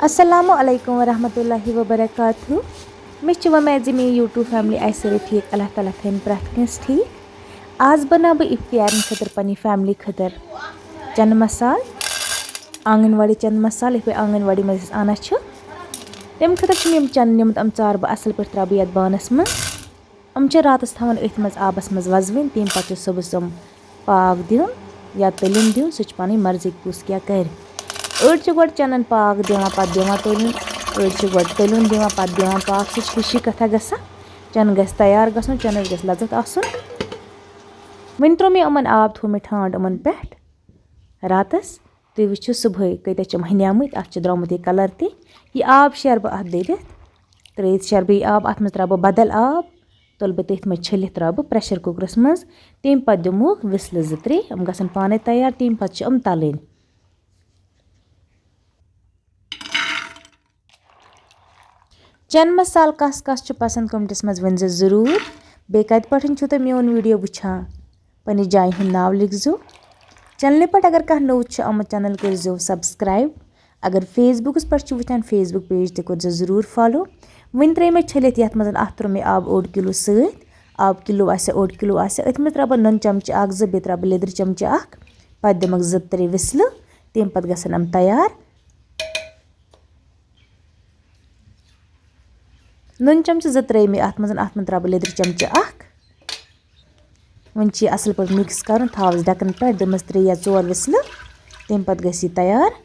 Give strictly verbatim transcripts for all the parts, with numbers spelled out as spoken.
السلام علیکم ورحمۃ اللہ وبرکاتہ۔ مےٚ چھِ وۄمید زِ میٲنۍ YouTube family آسہِ سٲرٕے ٹھیٖک۔ اللہ تعالیٰ تھٲیِن پرٛٮ۪تھ کٲنٛسہِ ٹھیٖک۔ آز بناو بہٕ افطارن خٲطرٕ پننہِ family خٲطرٕ چنہٕ مسالہٕ، آنگن واڑی چنہٕ مسالہٕ، یِتھ پٲٹھۍ آنگن واڑی منٛز أسۍ انان چھِ۔ تَمہِ خٲطرٕ چھِ مےٚ یِم چنہٕ نِمٕتۍ، یِم ژارٕ بہٕ اصل پٲٹھۍ، ترٛاوٕ بہٕ یتھ بانس منٛز۔ یِم چھِ راتَس تھاوان أتھۍ منٛز آبَس منٛز وَزوٕنۍ، تَمہِ پَتہٕ چھِ صُبحَس یِم پاکھ دیُن یا تٔلیُن دیُن، سُہ چھِ پَنٕنۍ مرضی کُس کیٛاہ کَرِ۔ أڑۍ چھِ گۄڈٕ چَنَن پاکھ دِوان، پَتہٕ دِوان تٔلیُن، أڑۍ چھِ گۄڈٕ تٔلیُن دِوان، پَتہٕ دِوان پاکھ، سُہ چھِ ہِشی کَتھا گژھان۔ چَنہٕ گژھِ تیار گژھُن، چَنَس گژھِ لَذت آسُن۔ وۄنۍ ترٛوو مےٚ یِمَن آب، تھوٚو مےٚ ٹھانٛڈ یِمَن پٮ۪ٹھ راتَس۔ تُہۍ وٕچھِو صُبحٲے کۭتیٛاہ چھِ یِم ہَنیمٕتۍ، اَتھ چھِ درٛامُت یہِ colour تہِ۔ یہِ آب شیرٕ بہٕ اَتھ دٔرِتھ، ترٛٲیِتھ شیرٕ بہٕ یہِ آب، اَتھ منٛز ترٛاوٕ بہٕ بدل آب، تُلہٕ بہٕ تٔتھۍ منٛز چھٔلِتھ، ترٛاوٕ بہٕ pressure cookerس منٛز۔ تَمہِ پَتہٕ دِمہوکھ وِسلہٕ زٕ ترٛےٚ، یِم گژھن پانَے تیار، تَمہِ پَتہٕ چھِ یِم تَلٕنۍ۔ چَنہٕ مسالہٕ کَس کَس چھُ پَسنٛد، commentsس منٛز ؤنۍ زیو ضروٗر۔ بیٚیہِ کَتہِ پٮ۪ٹھ چھُو تُہۍ میون video وٕچھان؟ پننہِ جایہِ ہُنٛد ناو لیکھزیو۔ channelہِ پٮ۪ٹھ اگر کانٛہہ نوٚو چھُ آمُت، channel کٔرزیو subscribe۔ اگر Facebookس پٮ۪ٹھ چھِو وٕچھان، Facebook page تہِ کٔرزیو ضروٗر follow۔ وۄنۍ ترٛٲے مےٚ چھٔلِتھ یَتھ منٛز، اَتھ ترٛوو مےٚ آب اوٚڑ کِلوٗ سۭتۍ۔ آب کِلوٗ آسہِ، اوٚڑ کِلوٗ آسہِ، أتھۍ منٛز ترٛاوٕ بہٕ نُن چمچہٕ اَکھ زٕ، بیٚیہِ ترٛاوٕ بہٕ لیٚدرِ چمچہٕ اَکھ۔ پَتہٕ دِمَکھ زٕ ترٛےٚ وِسلہٕ، تَمہِ پَتہٕ گژھن یِم تیار۔ نُن چمچہٕ زٕ ترٛٲے مےٚ اَتھ منٛز، اَتھ منٛز ترٛاوٕ بہٕ لیٚدرِ چمچہٕ اَکھ۔ وۄنۍ چھُ یہِ اَصٕل پٲٹھۍ mix کَرُن، تھاوَس ڈَکَن پٮ۪ٹھ، دِمَس ترٛےٚ یا ژور وِسلہٕ، تَمہِ پَتہٕ گژھِ یہِ تیار۔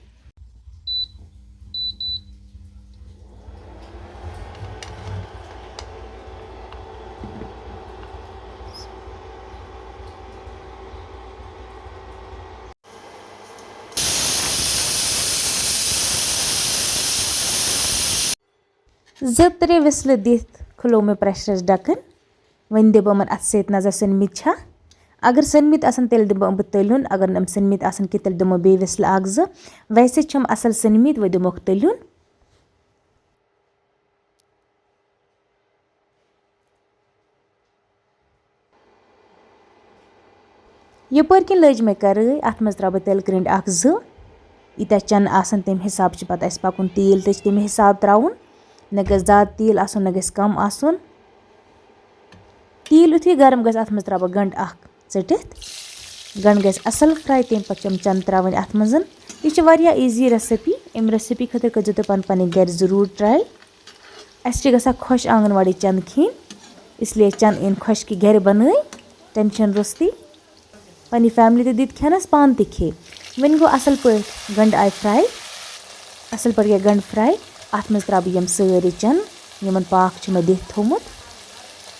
زٕ ترٛےٚ وِسلہٕ دِتھ کھُلوو مےٚ pressureس ڈَکَن۔ وۄنۍ دِمہٕ بہٕ یِمَن اَتھٕ سۭتۍ نظر، سٔنمٕتۍ چھا۔ اگر سٔنمٕتۍ آسَن، تیٚلہِ دِمہٕ بہٕ یِم بہٕ تٔلیُن۔ اگر نہٕ یِم سٔنمٕتۍ آسَن کینٛہہ، تیٚلہِ دِمو بیٚیہِ وِسلہٕ اَکھ زٕ۔ ویسے چھِ یِم اَصٕل سٔنمٕتۍ، وۄنۍ دِموکھ تٔلیُن۔ یَپٲرۍ کِنۍ لٔج مےٚ کَرٲے، اَتھ منٛز ترٛاوٕ بہٕ تِلہٕ کرٛنٛڈۍ اَکھ زٕ۔ ییٖتیٛاہ چَنہٕ آسَن، تَمہِ حِساب چھُ پَتہٕ اَسہِ پَکُن، تیٖل تہِ چھِ تَمہِ حِساب ترٛاوُن۔ نہ گژھِ زیادٕ تیٖل آسُن، نہ گژھِ کَم آسُن۔ تیٖل یُتھُے گرم گژھِ، اَتھ منٛز ترٛاوٕ بہٕ گنٛڈٕ اَکھ ژٔٹِتھ۔ گنٛڈٕ گژھِ اَصٕل fry، تَمہِ پَتہٕ چھِ یِم چَنہٕ ترٛاوٕنۍ اَتھ منٛز۔ یہِ چھِ واریاہ easy recipe۔ اَمہِ recipe خٲطرٕ کٔرۍزیو تُہۍ پَنٕنۍ پَنٕنۍ گَرِ ضٔروٗر try۔ اَسہِ چھِ گژھان خۄش آنٛگَن واڑی چَنہٕ کھیٚنۍ، اِسلیے چَنہٕ یِن خۄش کہِ گَرِ بَنٲے، tension روٚستُے۔ پننہِ family تہِ دِتۍ کھٮ۪نَس، پانہٕ تہِ کھے۔ وۄنۍ گوٚو اَصٕل پٲٹھۍ گنٛڈٕ آیہِ fry، اَصٕل پٲٹھۍ گٔے گنٛڈٕ fry۔ اَتھ منٛز ترٛاوٕ بہٕ یِم سٲری چَنہٕ، یِمَن پاکھ چھُ مےٚ دِتھ تھوٚومُت۔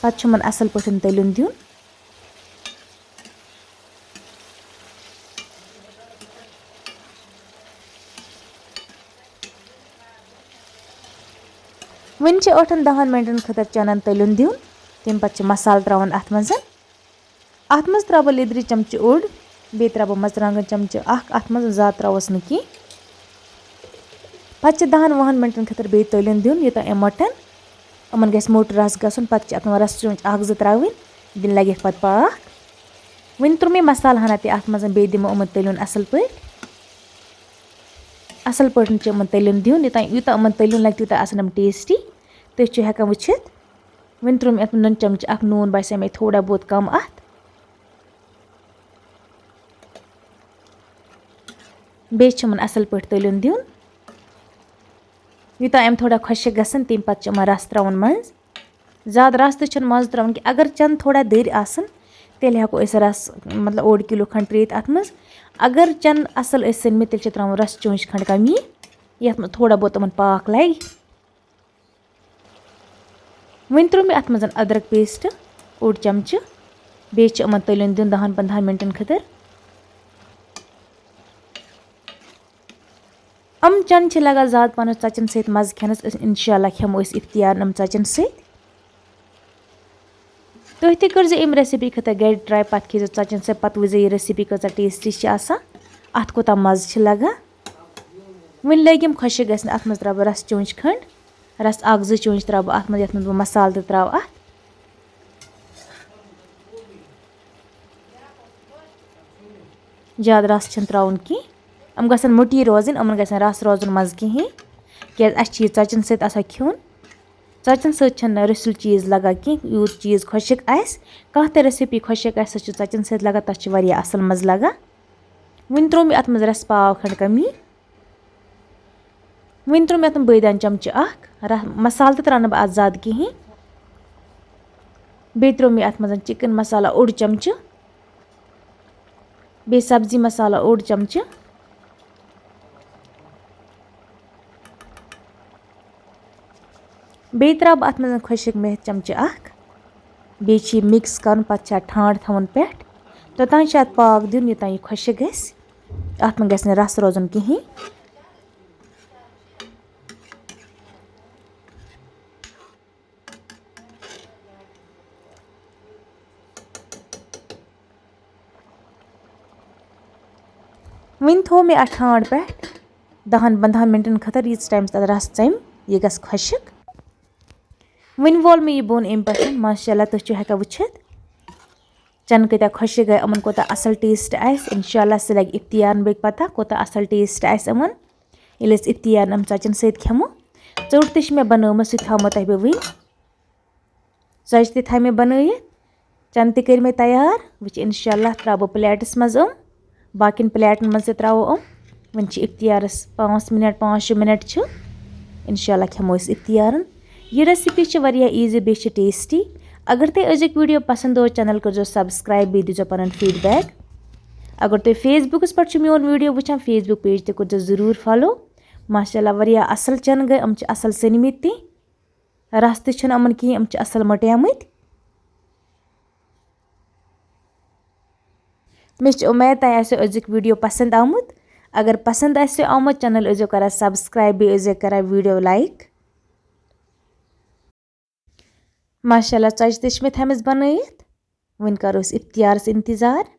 پَتہٕ چھُ یِمَن اَصٕل پٲٹھۍ تٔلیُن دیُن۔ وۄنۍ چھِ ٲٹھَن دَہَن مِنٹَن خٲطرٕ چَنَن تٔلیُن دیُن۔ تَمہِ پَتہٕ چھِ مصالہٕ ترٛاوُن اَتھ منٛز۔ اَتھ منٛز ترٛاوٕ بہٕ لیٚدرِ چمچہٕ اوٚڑ، بیٚیہِ ترٛاوٕ بہٕ مَرژٕوانٛگَن چمچہٕ اَکھ، اَتھ منٛز زیادٕ ترٛاوَس نہٕ کینٛہہ۔ پَتہٕ چھِ دَہَن وُہَن مِنٹَن خٲطرٕ بیٚیہِ تٔلیُن دیُن، یوٚتام یِم مۄٹَن۔ یِمَن گژھِ موٚٹ رَس گژھُن، پَتہٕ چھِ اَتھ منٛز رَس چونٛچہِ اَکھ زٕ ترٛاوٕنۍ، دِنۍ لَگہِ اَتھ پَتہٕ پاکھ۔ وۄنۍ ترٛوو مےٚ مصالہٕ ہنا تہِ اَتھ منٛز، بیٚیہِ دِمو یِمَن تٔلیُن اَصٕل پٲٹھۍ۔ اَصٕل پٲٹھۍ چھِ یِمَن تٔلیُن دیُن، یوٚتام، یوٗتاہ یِمَن تٔلیُن لَگہِ، تیوٗتاہ آسَن یِم tasty۔ تُہۍ چھِو ہٮ۪کان وٕچھِتھ۔ وۄنۍ ترٛوو مےٚ اَتھ منٛز نُن چمچہٕ اَکھ، نوٗن باسیٛو مےٚ تھوڑا بہت کَم اَتھ۔ بیٚیہِ چھِ یِمَن اَصٕل پٲٹھۍ تٔلیُن دیُن۔ یوٗتاہ یِم تھوڑا خۄشِک گژھن، تَمہِ پَتہٕ چھِ یِمَن رَس ترٛاوُن منٛز۔ زیادٕ رَس تہِ چھُنہٕ منٛز ترٛاوُن کینٛہہ۔ اگر چَنہٕ تھوڑا دٔرۍ آسَن، تیٚلہِ ہٮ۪کو أسۍ رَس، مطلب، اوٚڑ کِلوٗ کھنٛڈ ترٛٲیِتھ اَتھ منٛز۔ اگر چَنہٕ اَصٕل ٲسۍ سٔنمٕتۍ، تیٚلہِ چھِ ترٛاوُن رَس چونٛچہِ کھنٛڈ کَمی، یَتھ منٛز تھوڑا بہت یِمَن پاکھ لَگہِ۔ وۄنۍ ترٛوو مےٚ اَتھ منٛز أدرَک paste اوٚڑ چمچہٕ۔ بیٚیہِ چھِ یِمَن تٔلیُن دیُن دَہَن پنٛدہَن مِنٹَن خٲطرٕ۔ یِم چَنہٕ چھِ لَگان زیادٕ پَہَن ژۄچَن سۭتۍ مَزٕ کھٮ۪نَس۔ أسۍ اِنشاء اللہ کھٮ۪مو أسۍ اِفتِیارَن یِم ژۄچَن سۭتۍ۔ تُہۍ تہِ کٔرزیٚو اَمہِ recipe خٲطرٕ گَرِ try، پَتہٕ کھیٚزیٚو ژۄچَن سۭتۍ، پَتہٕ وٕچھزیٚو یہِ recipe کۭژاہ tasty چھِ آسان، اَتھ کوٗتاہ مَزٕ چھِ لَگان۔ وۄنۍ لٲگۍ یِم خۄشِک گژھنہِ، اَتھ منٛز ترٛاوٕ بہٕ رَس چونٛچہِ کھنٛڈ، رَس اَکھ زٕ چونٛچہِ ترٛاوٕ بہٕ اَتھ منٛز، یَتھ منٛز بہٕ مصالہٕ تہِ ترٛاوٕ اَتھ۔ زیادٕ رَس چھِنہٕ ترٛاوُن کینٛہہ۔ یِم گژھن مٔٹی روزٕنۍ، یِمَن گژھِ نہٕ رَس روزُن منٛزٕ کِہیٖنۍ۔ کیٛازِ اَسہِ چھِ یہِ ژۄچَن سۭتۍ آسان کھیوٚن۔ ژۄچَن سۭتۍ چھَنہٕ رٔسِل چیٖز لَگان کینٛہہ، یوٗت چیٖز خۄشِک آسہِ۔ کانٛہہ تہِ recipe خۄشِک آسہِ، سۄ چھِ ژۄچَن سۭتۍ لَگان، تَتھ چھِ واریاہ اَصٕل مَزٕ لَگان۔ وۄنۍ ترٛوو مےٚ اَتھ منٛز رَس پاو کھنٛڈ کَمی۔ وۄنۍ ترٛوو مےٚ اَتھ منٛز بٲدیان چمچہٕ اَکھ۔ رَ-، مصالہٕ تہِ ترٛاونہٕ بہٕ اَتھ زیادٕ کِہیٖنۍ۔ بیٚیہِ ترٛوو مےٚ اَتھ منٛز chicken مصالہ اوٚڑ چمچہٕ۔ بیٚیہِ سبزی مصالہ اوٚڑ چمچہٕ۔ بیٚیہِ ترٛاوٕ بہٕ اَتھ منٛز خۄشِک مٮ۪تھ چمچہٕ اَکھ۔ بیٚیہِ چھِ یہِ mix کَرُن، پَتہٕ چھِ اَتھ ٹھانٛڈ تھاوُن پٮ۪ٹھ۔ توٚتام چھِ اَتھ پاکھ دیُن، یوٚتام یہِ خۄشِک گژھِ۔ اَتھ منٛز گژھِ نہٕ رَس روزُن کِہیٖنۍ۔ وۄنۍ تھوٚو مےٚ اَتھ ٹھانٛڈ پٮ۪ٹھ دَہَن پنٛدہَن مِنٹَن خٲطرٕ، ییٖتِس ٹایمَس تَتھ رَس ژَمہِ، یہِ گژھِ خۄشِک۔ وۄنۍ وول مےٚ یہِ بۄن اَمہِ پٮ۪ٹھ، ماشاء اللہ، تُہۍ چھِو ہٮ۪کان وٕچھِتھ، چَنہٕ کۭتیٛاہ خۄشِک گٔے، یِمَن کوٗتاہ اَصٕل taste آسہِ۔ اِنشاء اللہ، سُہ لَگہِ اِفتِیارَن بیٚیہِ پَتہ، کوٗتاہ اَصٕل taste آسہِ یِمَن، ییٚلہِ أسۍ اِفتِیارَن یِم ژۄچَن سۭتۍ کھٮ۪مو۔ ژوٚٹ تہِ چھِ مےٚ بَنٲومٕژ، سُہ تہِ تھاومو تۄہہِ بہٕ وٕنۍ۔ ژۄچہِ تہِ تھایہِ مےٚ بَنٲیِتھ، چَنہٕ تہِ کٔرۍ مےٚ تیار۔ وۄنۍ چھِ اِنشاء اللہ ترٛاوٕ بہٕ plateس منٛز یِم، باقیَن plateن منٛز تہِ ترٛاوو یِم۔ وۄنۍ چھِ اِفتِیارَس پانٛژھ مِنَٹ، پانٛژھ شےٚ مِنَٹ چھِ۔ اِنشاء اللہ کھٮ۪مو أسۍ اِفتِیارَن۔ یہِ recipe چھِ واریاہ easy، بیٚیہِ چھِ tasty۔ اگر تۄہہِ أزیُک video پَسنٛد اوس، channel کٔرۍزیو subscribe، بیٚیہِ دیٖزیو پَنُن feedback۔ اگر تُہۍ Facebookس پٮ۪ٹھ چھِو میون video وٕچھان، Facebook page تہِ کٔرۍزیو ضروٗر follow۔ ماشاء اللہ، واریاہ اَصٕل چَنہٕ گٔے، یِم چھِ اَصٕل سٔنۍمٕتۍ تہِ۔ رَس تہِ چھُنہٕ یِمَن کِہیٖنۍ، یِم چھِ اَصٕل مۄٹیمٕتۍ۔ مےٚ چھِ اُمید تۄہہِ آسیو أزیُک video پَسنٛد آمُت۔ اگر پَسنٛد آسیو آمُت، channel ٲسۍزیو کَران subscribe، بیٚیہِ ٲسۍزیو کَران video like۔ ماشاء اللہ، ژۄچہِ تہِ چھِ مےٚ تھٲمٕژ بَنٲیِتھ۔ وۄنۍ کَرو أسۍ اِفتِیارَس اِنتظار۔